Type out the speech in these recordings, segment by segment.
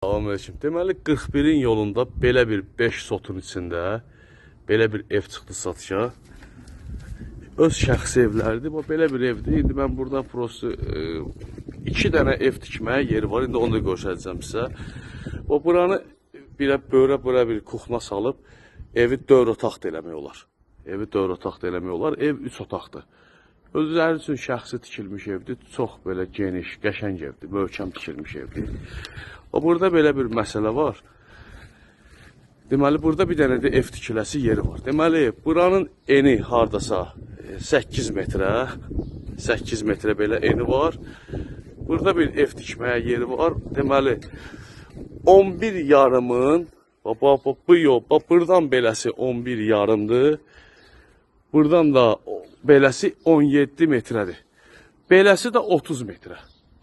Salam aleyküm. Deməli 41-in yolunda belə bir 5 sotun içində belə bir ev çıxdı satışa. Öz şəxsi evlərdir. Bu belə bir evdir. İndi mən burada prosta 2 dənə ev tikməyə yeri var. İndi onu da göstərəcəm sizə. Bu buranı belə börə-börə bir kuxna salıb evi 4 otaq da eləmək olar. Evi 4 otaq da eləmək olar. Ev 3 otaqdır. Özləri üçün şəxsi tikilmiş evdir. Çox belə geniş, qəşəng evdir. Möhkəm tikilmiş evdir. O burada belə bir məsələ var. Deməli, burada bir dənə də ev tikiləsi yeri var. Deməli, buranın eni hardasa 8 metrə, 8 metrə belə eni var. Burada bir ev tikməyə yeri var. Deməli, 11 yarımın, bu yol, buradan beləsi 11 yarımdır. Buradan da beləsi 17 metrədir. Beləsi də 30 metrə.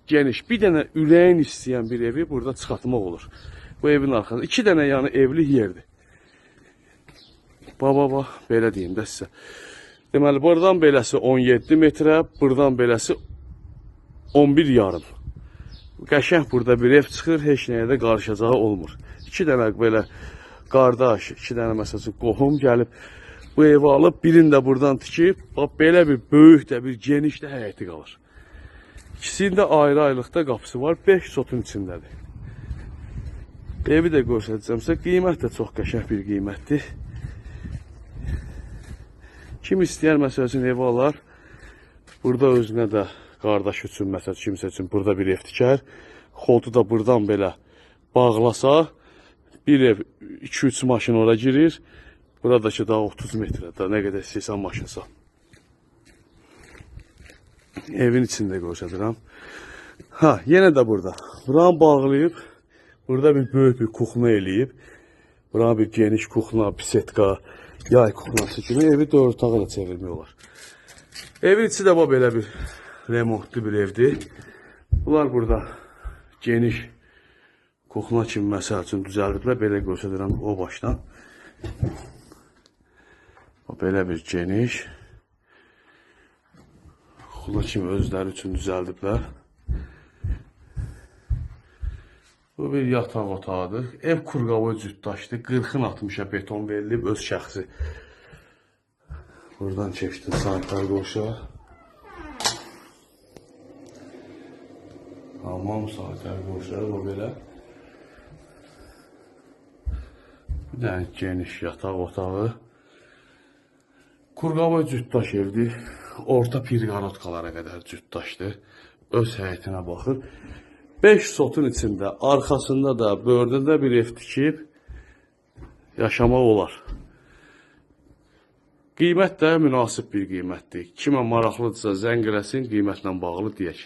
Geniş. Bir dənə ürəyin istəyən bir evi burada çıxartmaq olur. Bu evin arxasında. 2 dənə yəni evlik yerdir. Bax, belə deyim də sizə. Deməli, buradan beləsi 17 metrə, buradan beləsi 11 yarım. Qəşəng burada bir ev çıxır, heç nəyə də qarışacağı olmur. 2 dənə belə qardaş, 2 dənə məsəl üçün qohum gəlib bu evi alıb, birini də buradan tikib, bax, belə bir böyük də, bir geniş də həyəti qalır. İkisinin də ayrı-ayrılıqda qapısı var, 5 sotun içindədir. Evi də göstərəcəm sizə, qiymət də çox qəşəng bir qiymətdir. Kim istəyər məsəl üçün evi alar, burada özünə də qardaş üçün, məsəl kimsə üçün burada bir ev tikər. Xodu da buradan belə bağlasa, bir ev 2-3 maşın ora girir. Buradakı daha 30 metrə, da nə qədər istəyirsən maşınsa. Evin içində göstərirəm. Ha, yenə də burada. Buranı bağlayıb, burada bir böyük bir kuxna eləyib. Buranı bir geniş kuxna, pisetka, yay kuxnası kimi evi 4 otağa da çevirmək olar. Evin içi də belə bir remontlu bir evdir. Bunlar burada geniş kuxna kimi məsəl üçün düzəldiblər. Belə göstərirəm o başdan. Belə bir geniş kuxna kimi özləri üçün düzəldiblər. Bu bir yataq otağıdır. Ev kurqavı cütdaşdır. 40-ın 60-a beton verilib öz şəxsi. Buradan çəkdim sanitar qovşağı. Hamam sanitar qovşağı bu belə. Bir dənə geniş yataq otağı. Kurqavı cütdaş evdir. Orta pirqarotkalara qədər cütdaşdır. Öz həyətinə baxır. 5 sotun içində, arxasında da, böyründə də bir ev tikib yaşamaq olar. Qiymət də münasib bir qiymətdir. Kimə maraqlıdırsa zəng eləsin, qiymətlə bağlı deyək.